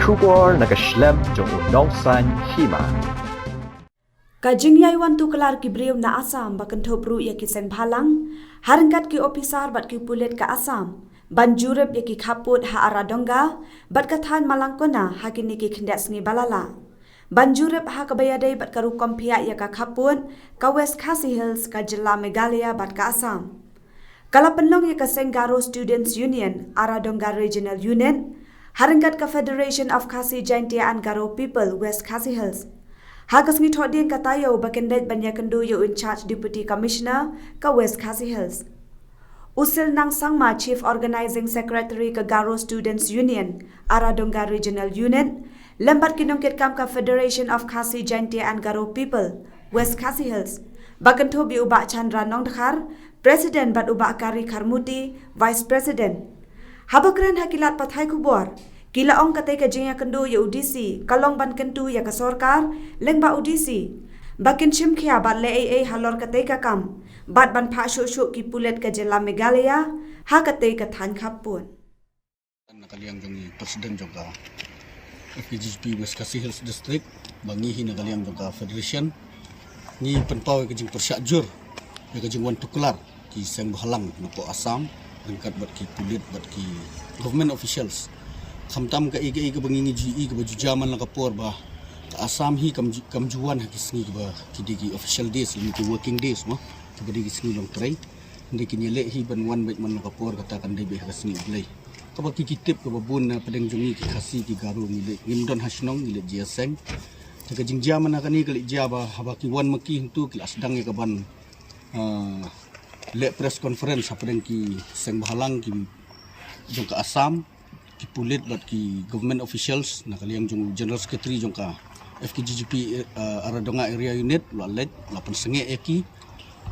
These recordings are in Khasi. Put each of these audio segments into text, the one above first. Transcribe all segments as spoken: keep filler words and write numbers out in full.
Khubor na ka shlem jong u nongsan hima. Ka jingïai wan tuklar ki briew na Assam ba kynthup ruh ïa ki seng bhalang, ha ryngkat ki ophisar bad ki pulit ka Assam, ban jurip ïa ki khappud ha Aradonga bad ka thaiñ Malangkona ha kine ki khyndiat sngi ba la lah. Ban jurip ha kaba ïadei bad ka rukom phiah ïa ka khappud ka West Khasi Hills, ka jylla Meghalaya bad ka Assam. Ka la pynlong ïa ka seng Garo Students Union, Aradonga Regional Unit, ha ryngkat ka Federation of Khasi Jaintia and Garo People, West Khasi Hills. Ha ka sngi Thohdieng ka taïew ba kyndit ban ïakynduh ïa u in charge Deputy Commissioner ka West Khasi Hills. U Silnang Sangma, Chief Organizing Secretary ka Garo Students Union, Aradonga Regional Unit, lem bad ki nongkitkam ka Federation of Khasi Jaintia and Garo People, West Khasi Hills, ba kynthup ïa u Bah Chandra Nongdkhar, President, bad u Bah Kari Kharmuti, Vice President. Haba kren ha ki lad pathai khubor, ki la ong katei ka jingïakynduh ïa u D C ka long ban kyntu ïa ka sorkar lyngba u D C ba kin shim khia bad leh ei ei halor katei ka kam, bad ban phah shuh shuh ki pulit ka jylla Meghalaya ha katei ka thaiñ khappud. Na ka liang jong i President jong ka F K J G P West Khasi Hills District, ba ngi hi na ka liang jong ka Federation, ngi pynpaw ïa ka jingpyrshah jur ïa ka jingwan tuklar ki seng bhalang na poh Assam ryngkat bad ki pulit bad ki government officials. Khamtam ka ei ka ei kaba ngi ngi ju i kaba ju jia man la ka por ba ka Assam hi kam ju, kam ju wan ha ki sngi kaba ki dei ki official days, lane ki working days mo, kaba dei ki sngi longtrei. Hynrei kin ïaleh hi ban wan beit man la ka por, kata kan dei beit ha ka sngi U Blei. Kaba ki ki tip kaba bun na pdeng jong ngi ki Khasi ki Garo ngi leh, ngim don ha shnong, ngi leh jia seng. Te ka jingjia man ha kane ka leh jia ba haba ki wan ma ki hangtu ki la sdang ïa ka ban, ah, leh press conference hapdeng ki seng bhalang ki jong ka Assam, ki pulit bad ki government officials, na ka liang jong General Secretary jong ka F K J G P, eh, Aradonga Area Unit, la leit, la pynsangeh ïa ki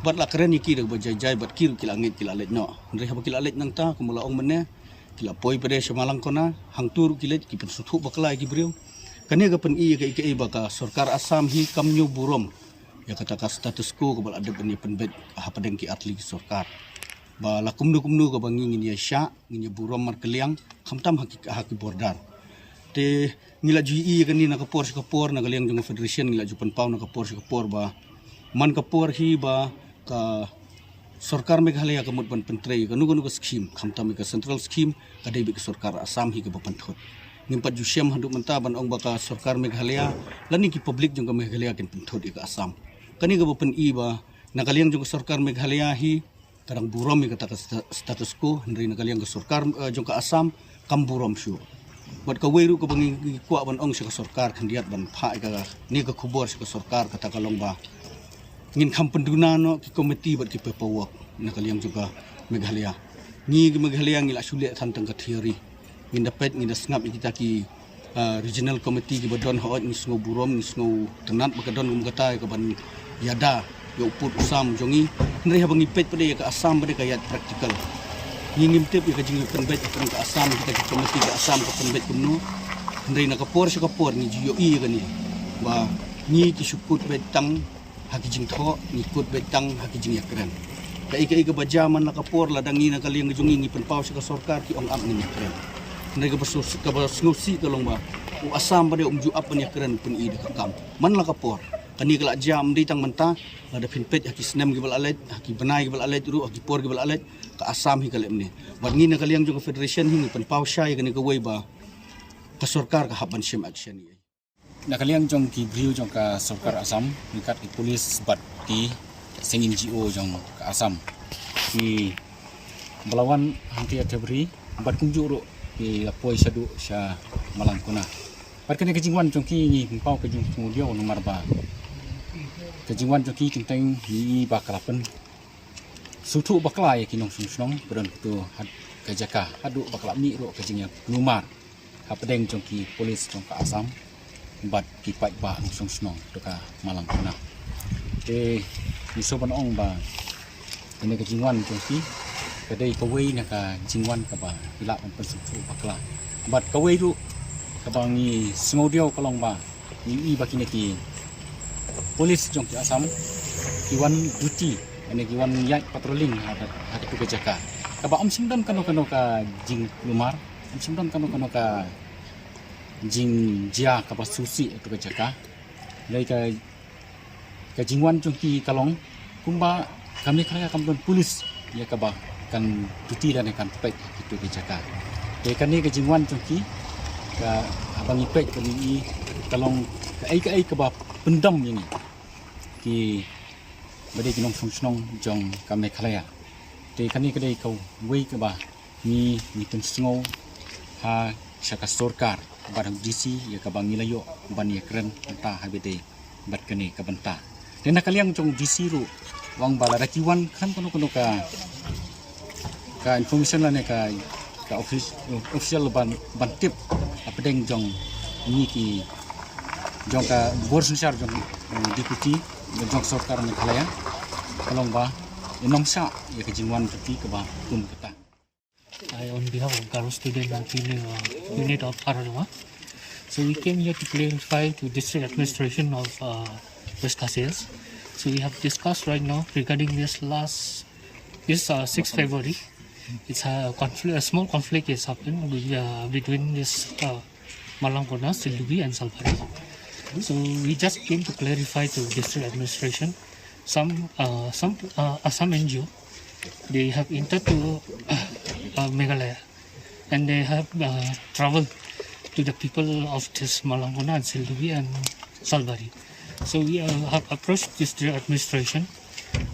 bad la kren ïa ki da kaba jai jai, bad ki ruh ki la ngeit ki la leit noh. Hynrei haba ki la leit nangta, kumba la ong mynne, ki la poi pat sha Malangkona, hangtu ruh ki leit ki pynsngewthuh bakla ïa ki briew. Kane ka pyni ïa kaei kaei ba ka sorkar Assam hi kam ñiew burom ïa kata ka status quo kaba la dep ban ïa pynbeit hapdeng ki artylli ki sorkar. Ba la kumno kumno kaba ngi ngin ïa shah, ngin ïa burom markylliang, khamtam ha ki, ha ki border. Te ngi la ju i ïa kane na ka por sha ka por, na ka liang jong ka Federation ngi la ju pynpaw na ka por sha ka por ba man ka por hi ba ka sorkar Meghalaya ka mut ban pyntrei kano kano ka scheme, khamtam ïa ka central scheme, ka dei beit ka sorkar Assam hi kaba pynthut. Ngim pat ju shem haduh mynta ban ong ba ka sorkar Meghalaya lane ki public jong ka Meghalaya kin pynthut ïa ka Assam. Kane kaba pyni ba na ka liang jong ka sorkar Meghalaya hi ka dang burom ïa kata ka sta-, status quo, hynrei na ka liang ka sorkar, eh, jong ka Assam kam burom shuh. Bad kawei ruh kaba ngi, ngi kwah ban ong sha ka sorkar khyndiat ban phah ïa kane ka khubor sha ka sorkar, kata ka long ba ngin kham pynduna noh ki komiti bad ki paperwork na ka liang jong ka Meghalaya. Ngi ki Meghalaya ngi la shu leh than tang ka theory. Ngin da peit, ngin da sngap ïa kita ki, ah, regional committee kiba don, hooid ngi sngew burom, ngi sngew tynnat ba ka don kum kata ïa kaban ïada ïa u pud u sam jong ngi. Hynrei haba ngi peit pat ïa ka Assam pat ka ïaid practical. Ngi ngim tip ïa ka jingpynbeit ïa ka Assam, kita ki committee ka Assam ka pynbeit kumno. Hynrei na ka por sha ka por ngi ju ïohi ïa kane ba ngi ki shu kut beit tang ha ki jingthoh, ngi kut beit tang ha ki jingïakren. Kaei kaei kaba jia man la ka por, lada ngi na ka liang jong ngi ngi pynpaw sha ka sorkar, ki ong ap ngin ïakren. Hynrei kaba sngewsih, kaba sngewsih ka long ba u Assam pat um ju ap ban ïakren, pyni da ka kam. Man la ka por kane ka la jia, ym dei tang mynta, lada phin peit ha ki snem kiba la leit, ha ki bnai kiba la leit ruh, ha ki por kiba la leit, ka Assam hi ka leh mynne. Bad ngi na ka liang jong ka Federation hi ngi pynpaw shai ïa kane kawei ba ka sorkar ka hap ban shim action ïa. Na ka liang jong ki briew jong ka sorkar Assam, ryngkat ki police bad ki seng N G O jong ka Assam, kiba la wan hangtei ha Thebri bad kumjuh ruh ki la poi shaduh sha Malangkona. Bad kane ka jingwan jong ki ngi pynpaw ka jingsngewdiaw namar ba ka jingwan jong ki teng teng ngi i ba ka la pynsngewthuh bakla ïa ki nongshong shnong ba don kato ha ka jaka, haduh ba ka la mih ruh ka jingïakulmar hapdeng jong ki police jong ka Assam bad ki paidbah nongshong shnong kato ka Malangkona. Te ngi sngewbha ban ong ba kane ka jingwan jong ki ka dei kawei na ka jingwan kaba ki lah ban pynsngewthuh bakla. Bad kawei ruh kaba ngi sngewdiaw ka long ba ngi i ba kine ki police jong ki Assam ki wan duty, kane ki wan ïaid patrolling ha ka, ha kato ka jaka kaba ym shym don kano kano ka jingkulmar, ym shym don kano kano ka Jingjia kaba sngewsih ïa ka jaka. Lei ka, ka jingwan jong ki ka long kumba ka Meghalaya kam don pulit ïa kaba kan duty lane kan peit ïa kito ki jaka. Te kane ka jingwan jong ki ka, haba ngi peit kane, ka long kaei kaei kaba pyndam ïa ngi kiba dei ki nongshong shnong jong ka Meghalaya. Te kane ka dei kawei kaba ngi, ngi pynsngew ha sha ka sorkar bad ha u DC ïa kaba ngi la ïoh ban ïakren mynta ha ba dei bad kane ka bynta. Te na ka liang jong u DC ruh u ong ba lada ki wan khlem kano kano ka, ka information lane ka, ka office, official ban, ban tip hapdeng jong ngi ki, jong ka bor synshar jong, eh, Deputy jong sorkar Meghalaya, ka long ba ym shah ïa ka jingwan jong ki kaba kum kata. I, on behalf of Garo Student Union, uh, Unit of Hararwa, so we came here to clarify to District Administration of, uh, West Khasi Hills. So we have discussed right now regarding this last, this, uh, sixth February. It's a conflict, a small conflict has happened with, uh, between this, uh, Mallangkona, Sildui and Salbari. So we just came to clarify to District Administration. Some, uh, some, uh, uh, some N G O, they have entered to, uh, uh, Meghalaya, and they have, uh, traveled to the people of this Mallangkona and Sildui and Salbari. So we, uh, have approached District Administration.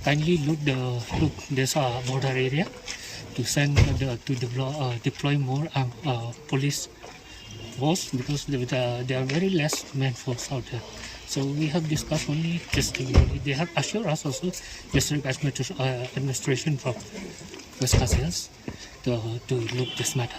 Kindly look the, look this, uh, border area to send the, to deploy, uh, deploy more, um, uh, police force because they, they are, they are very less man force out there. So we have discussed only this thing. They have assured us also, District Administ-, uh, Administration from West Khasi Hills to, to look this matter.